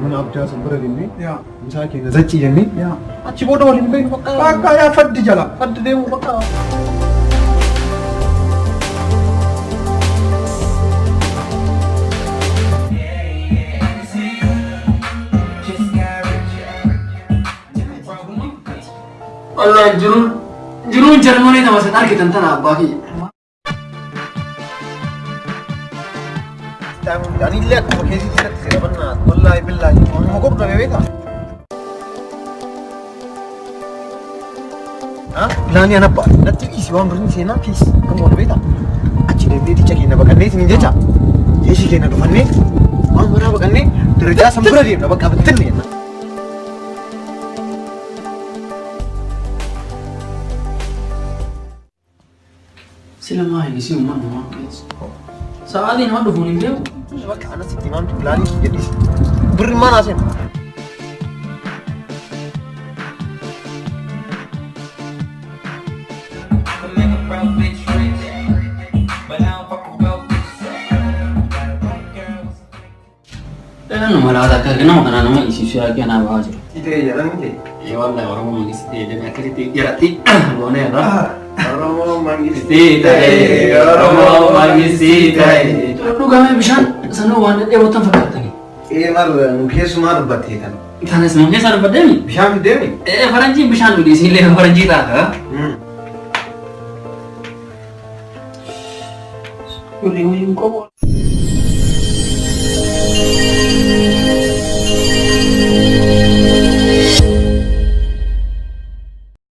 Mana abjaa san bira deemnee Yaa. misaa keenya zaccii jennee Yaa. achi booda waliin beeknu bakka Bakka yaa faddi jala. faddi deemu bakka. Wallahi jiruun jiruun Jarmanii nama san argitan tana abbaa kiyya. Ani illee akkuma keessitti natti seera bannaa wallaahi billaahi waanuma godhu dhabe beekaa. Pilaanii ana ba'a natti dhiisi waan birni seenaa piis kan godhu beekaa. Achi deemnee ticha keenya baqannee isin jecha jeeshii keenya dhufannee waan biraa baqannee darajaa san bira deemna bakka bittinne jenna. Sila maa hin isin uummanni waan keessa. Sa'aatiin nama dhufuun hin beeku. Bakka anas itti himaamtu pilaanii jedhis. Birri maal haasa'e? Dhala malaata akka nama kanaa nama isiisu yaa kee anaa bahaa jiru. Itee jedhan kee. Ee wallahi Oromoo mangistii ta'e akkasitti jaratti goonee irraa. Oromoo Mangistii ta'e Oromoo mangistii ta'e. Dhugamee bishaan sanuu waan dheebotan fakkaatanii. Ee mar nu keessumaa dubbattee tan. Tanis nu keessa dubbaddeemi. Bishaan fiddeemi? Ee faranjiin bishaan dhugi isiillee faranjii taata. Warri waliin qabu.